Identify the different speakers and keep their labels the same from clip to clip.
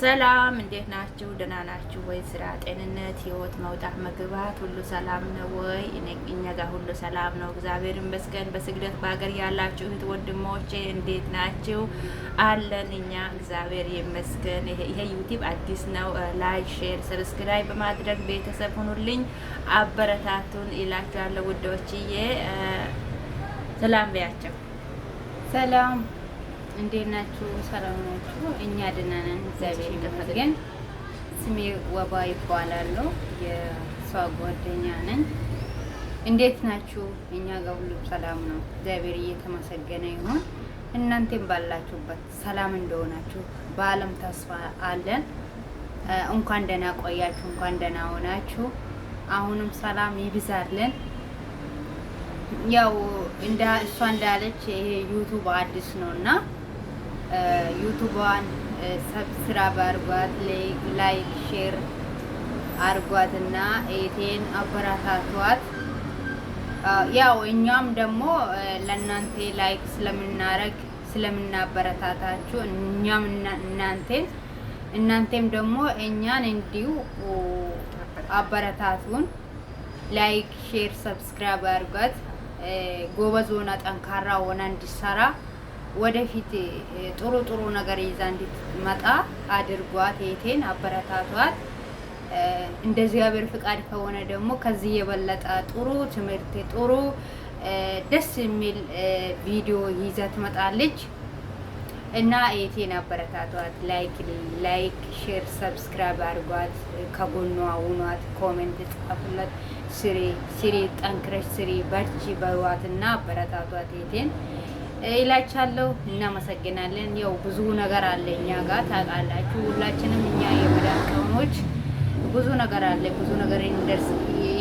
Speaker 1: ሰላም እንዴት ናችሁ? ደህና ናችሁ ወይ? ስራ፣ ጤንነት፣ ህይወት፣ መውጣት፣ መግባት ሁሉ ሰላም ነው ወይ? እኛ ጋር ሁሉ ሰላም ነው፣ እግዚአብሔር ይመስገን። በስግደት በሀገር ያላችሁ እህት ወንድሞቼ እንዴት ናችሁ? አለን እኛ እግዚአብሔር ይመስገን። ይሄ YouTube አዲስ ነው። Like፣ share፣ subscribe በማድረግ ቤተሰብ ሁኑልኝ፣ አበረታቱን ይላችኋለሁ ውዶችዬ። ሰላም በያቸው።
Speaker 2: ሰላም እንዴት ናችሁ? ሰላም ናችሁ? እኛ ደህና ነን፣ እግዚአብሔር ይመስገን። ስሜ ወባ ይባላል። የእሷ ጓደኛ ነኝ። እንዴት ናችሁ? እኛ ጋር ሁሉም ሰላም ነው፣ እግዚአብሔር እየተመሰገነ ይሁን። እናንተም ባላችሁበት ሰላም እንደሆናችሁ በአለም ተስፋ አለን። እንኳን ደህና ቆያችሁ፣ እንኳን ደህና ሆናችሁ። አሁንም ሰላም ይብዛልን። ያው እንደ እሷ እንዳለች ይሄ YouTube አዲስ ነው እና YouTube ዋን subscribe አድርጓት፣ like share አድርጓት እና እህቴን አበረታቷት። ያው እኛም ደግሞ ለእናንተ like ስለምናረግ ስለምናበረታታችሁ እኛም እናንተን እናንተም ደግሞ እኛን እንዲሁ አበረታቱን። Like share subscribe አድርጓት። ጎበዝ ሆና ጠንካራ ሆና እንዲሰራ ወደፊት ጥሩ ጥሩ ነገር ይዛ እንድትመጣ አድርጓት። እህቴን አበረታቷት። እንደ እግዚአብሔር ፍቃድ ከሆነ ደግሞ ከዚህ የበለጠ ጥሩ ትምህርት፣ ጥሩ ደስ የሚል ቪዲዮ ይዛ ትመጣለች እና እህቴን አበረታቷት። Like share subscribe አድርጓት። ከጎኗ ሁኗት። Comment ጻፉላት። ስሪ ስሪ፣ ጠንክረሽ ስሪ፣ በርቺ በሏት እና አበረታቷት እህቴን ይላቻለሁ። እናመሰግናለን። ያው ብዙ ነገር አለ እኛ ጋር ታውቃላችሁ። ሁላችንም እኛ የመዳም ቅመሞች ብዙ ነገር አለ። ብዙ ነገር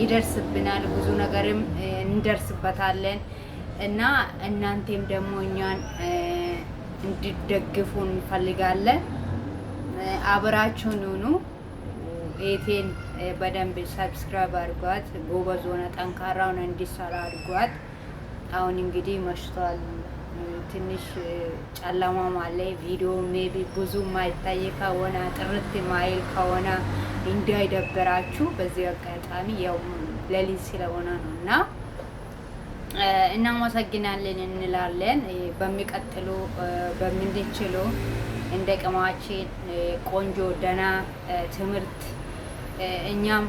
Speaker 2: ይደርስብናል፣ ብዙ ነገርም እንደርስበታለን እና እናንተም ደግሞ እኛን እንድትደግፉ እንፈልጋለን። አብራችሁን ሁኑ። እህቴን በደንብ subscribe አድርጓት። ጎበዝ ሆነ ጠንካራ ሆነ እንዲሰራ አድርጓት። አሁን እንግዲህ መሽቷል፣ ትንሽ ጨለማም አለ። ቪዲዮ maybe ብዙ ማይታይ ከሆነ ጥርት ማይል ከሆነ እንዳይደብራችሁ በዚህ አጋጣሚ ያው ሌሊት ስለሆነ ነው እና እናመሰግናለን እንላለን። በሚቀጥሉ በምንችሉ እንደ ቅማችን ቆንጆ ደህና ትምህርት እኛም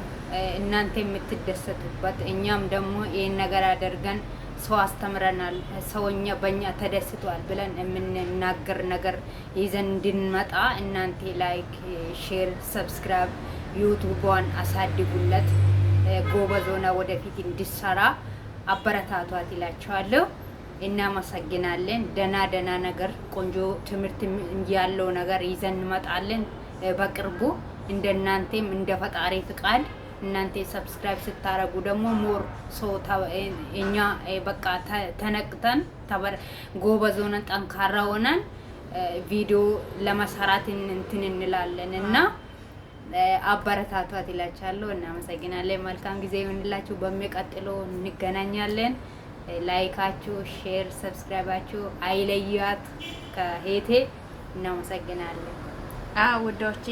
Speaker 2: እናንተ የምትደሰቱበት እኛም ደግሞ ይህን ነገር አድርገን ሰው አስተምረናል፣ ሰው እኛ በእኛ ተደስቷል ብለን የምንናገር ነገር ይዘን እንድንመጣ እናንተ like፣ share፣ subscribe YouTube ዋን አሳድጉለት። ጎበዝ ሆና ወደፊት እንዲሰራ አበረታቷት ይላቸዋለሁ። እናመሰግናለን። ደና ደና ነገር ቆንጆ ትምህርት ያለው ነገር ይዘን እንመጣለን በቅርቡ። እንደናንተም እንደ ፈጣሪ ፍቃድ እናንተ subscribe ስታረጉ ደግሞ more ሰው እኛ በቃ ተነቅተን ጎበዝ ሆነን ጠንካራ ሆነን ቪዲዮ ለመሰራት እንትን እንላለን እና አበረታቷት ይላችኋለሁ። እናመሰግናለን። መልካም ጊዜ ይሁንላችሁ። በሚቀጥለው እንገናኛለን። Like ኣችሁ፣ share፣ subscribe ኣችሁ አይለያት ከእህቴ። እናመሰግናለን።
Speaker 1: ውዶቼ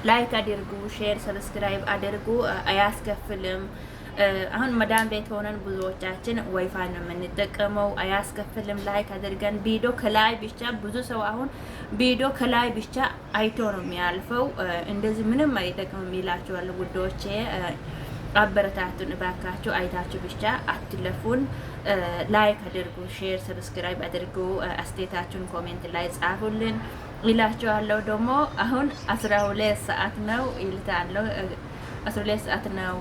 Speaker 1: like አድርጉ፣ share፣ subscribe አድርጉ። አያስከፍልም። አሁን መዳም ቤት ሆነን ብዙዎቻችን ዋይፋይ ነው የምንጠቀመው። አያስከፍልም። Like አድርገን ቪዲዮ ከላይ ብቻ ብዙ ሰው አሁን ቪዲዮ ከላይ ብቻ አይቶ ነው የሚያልፈው። እንደዚህ ምንም አይጠቅምም ይላችኋል ውዶቼ። አበረታቱን እባካችሁ። አይታችሁ ብቻ አትለፉን። Like አድርጉ፣ share፣ subscribe አድርጉ። አስተያየታችሁን comment ላይ ጻፉልን ይላችኋለሁ። ደግሞ አሁን 12 ሰዓት ነው ይልታለሁ። 12 ሰዓት ነው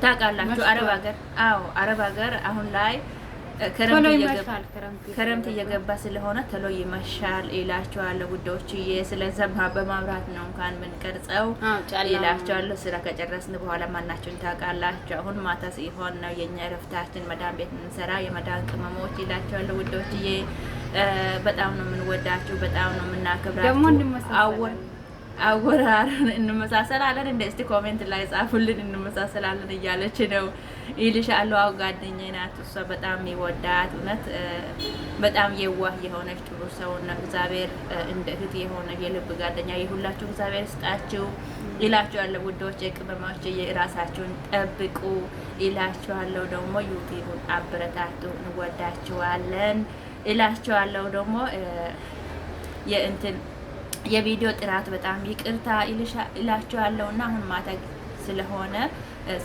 Speaker 1: ታውቃላችሁ። አረብ ሀገር፣ አዎ አረብ ሀገር አሁን ላይ ክረምት እየገባ ስለሆነ ቶሎ ይመሻል ይላችኋለሁ ጉዳዮችዬ። ስለዛ በማብራት ነው እንኳን የምንቀርጸው ይላችኋለሁ። ስራ ከጨረስን በኋላ ማናችሁን ታውቃላችሁ። አሁን ማታ ሲሆን ነው የኛ እረፍታችን። መዳም ቤት እንሰራ የመዳም ቅመሞች ይላችኋለሁ ውዶችዬ። በጣም ነው የምንወዳችሁ፣ በጣም ነው የምናከብራችሁ። አወል አወራረን እንመሳሰላለን። እንደ እስቲ comment ላይ ጻፉልን፣ እንመሳሰላለን እያለች ነው ይልሻለሁ። አዎ ጓደኛዬ ናት እሷ፣ በጣም ይወዳት እውነት፣ በጣም የዋህ የሆነች ጥሩ ሰው ነው። እግዚአብሔር እንደ እህት የሆነ የልብ ጓደኛ የሁላችሁ እግዚአብሔር ስጣችሁ ይላችኋለሁ። ውዶች የቅመማዎች የራሳችሁን ጠብቁ ይላችኋለሁ። ደግሞ ዩቲዩብን አበረታቱ፣ እንወዳችኋለን ይላችኋለሁ። ደግሞ የእንትን የቪዲዮ ጥራት በጣም ይቅርታ ይላችኋለሁ። እና አሁን ማታ ስለሆነ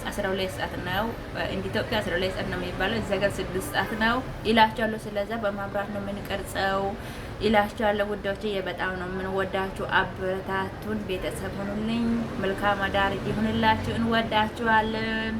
Speaker 1: 12 ሰዓት ነው፣ እንደ ኢትዮጵያ 12 ሰዓት ነው የሚባለው፣ እዛ ጋር 6 ሰዓት ነው ይላችኋለሁ። ስለዛ በማብራት ነው የምንቀርጸው ይላችኋለሁ። ውዶቼ በጣም ነው የምንወዳችሁ። አበረታቱን፣ ቤተሰብ ሁኑልኝ። መልካም አዳር ይሁንላችሁ። እንወዳችኋለን።